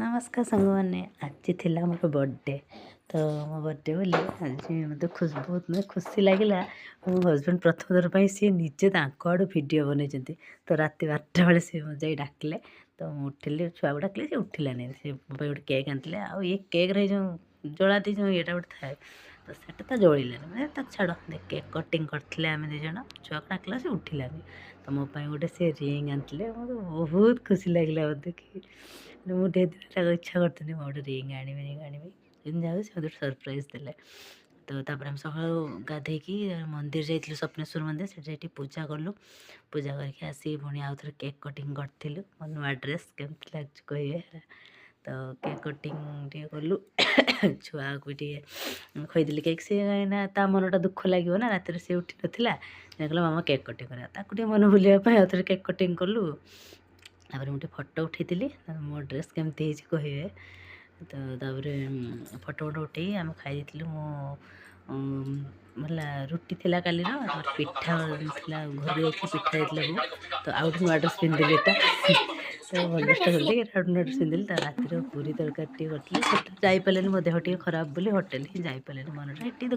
ନମସ୍କାର ସାଙ୍ଗମାନେ, ଆଜି ଥିଲା ମୋର ବର୍ଥଡ଼େ। ତ ମୋ ବର୍ଥଡ଼େ ବୋଲି ଆଜି ମୋତେ ବହୁତ ମାନେ ଖୁସି ଲାଗିଲା। ମୋ ହଜବେଣ୍ଡ ପ୍ରଥମ ଥର ପାଇଁ ସିଏ ନିଜେ ତାଙ୍କ ଆଡ଼ୁ ଭିଡ଼ିଓ ବନେଇଛନ୍ତି। ତ ରାତି 12ଟା ବେଳେ ସିଏ ମୋତେ ଯାଇ ଡାକିଲେ। ତ ମୁଁ ଉଠିଲି, ଛୁଆକୁ ଡାକିଲି, ସେ ଉଠିଲାନି। ସେ ମୋ ପାଇଁ ଗୋଟେ କେକ୍ ଆଣିଥିଲେ। ଆଉ ଏ କେକ୍ରେ ଯେଉଁ ଜଳାନ୍ତି, ଯେଉଁ ଇଏଟା ଗୋଟେ ଥାଏ, ତ ସେଟା ତ ଜଳିଲାନି। ମାନେ ତାକୁ ଛାଡ଼, କେକ୍ କଟିଂ କରିଥିଲେ ଆମେ ଦୁଇ ଜଣ। ଛୁଆକୁ ଡାକିଲା, ସେ ଉଠିଲାନି। ତ ମୋ ପାଇଁ ଗୋଟେ ସେ ରିଙ୍ଗ ଆଣିଥିଲେ। ମୋତେ ବହୁତ ଖୁସି ଲାଗିଲା ମୋତେ କି ମୁଁ ଢେର ଦିନ ତାକୁ ଇଚ୍ଛା କରିଥିଲି, ମୁଁ ଗୋଟେ ରିଙ୍ଗ ଆଣିବି, ରିଙ୍ଗ ଆଣିବି। ଯେମିତି ଯାଉ ସେ ମୋତେ ଗୋଟେ ସରପ୍ରାଇଜ୍ ଦେଲେ। ତ ତାପରେ ଆମେ ସକାଳୁ ଗାଧେଇକି ମନ୍ଦିର ଯାଇଥିଲୁ, ସ୍ୱପ୍ନେଶ୍ୱର ମନ୍ଦିର। ସେଠି ଯାଇକି ପୂଜା କଲୁ। ପୂଜା କରିକି ଆସିକି ପୁଣି ଆଉ ଥରେ କେକ୍ କଟିଂ କରିଥିଲୁ। ମୋ ନୂଆ ଡ୍ରେସ୍ କେମିତି ଲାଗୁଛି କହିବେ, ହେଲା। ତ କେକ୍ କଟିଂ ଟିକେ କଲୁ। ଛୁଆକୁ ବି ଟିକେ ଖୋଇଦେଲି କେକ୍। ସେ କାହିଁକିନା ତା ମନଟା ଦୁଃଖ ଲାଗିବ ନା, ରାତିରେ ସେ ଉଠି ନଥିଲା। କହିଲା, "ମାମା, କେକ୍ କଟିଂ କରିବା।" ତାକୁ ଟିକେ ମନ ଭୁଲିବା ପାଇଁ ଆଉ ଥରେ କେକ୍ କଟିଂ କଲୁ। ତାପରେ ମୁଁ ଟିକେ ଫଟୋ ଉଠେଇଥିଲି। ମୋ ଡ୍ରେସ୍ କେମିତି ହେଇଛି କହିବେ। ତ ତାପରେ ଫଟୋ ଫଟୋ ଉଠେଇ ଆମେ ଖାଇ ଦେଇଥିଲୁ। ମୁଁ ହେଲା ରୁଟି ଥିଲା କାଲିର, ତାପରେ ପିଠା ଥିଲା, ଘରକୁ ଯାଇଥିଲି, ପିଠା ଦେଇଥିଲା ବୋଉ। ତ ଆଉ ଗୋଟେ ନୂଆ ଡ୍ରେସ୍ ପିନ୍ଧିଲି ଏଇଟା। ତ ଭଲ ଡ୍ରେସ୍ଟା ଖୋଲିଦେଇ ଏଇଟା ଗୋଟେ ନୂଆ ଡ୍ରେସ୍ ପିନ୍ଧିଲି। ତା ରାତିରେ ପୁରୀ ତରକାରୀ ଟିକେ କରିଥିଲି। ସେଠି ଯାଇପାରିଲିନି, ମୋ ଦେହ ଟିକେ ଖରାପ ବୋଲି ହୋଟେଲ ହିଁ ଯାଇପାରିଲିନି। ମନଟା ଏଠି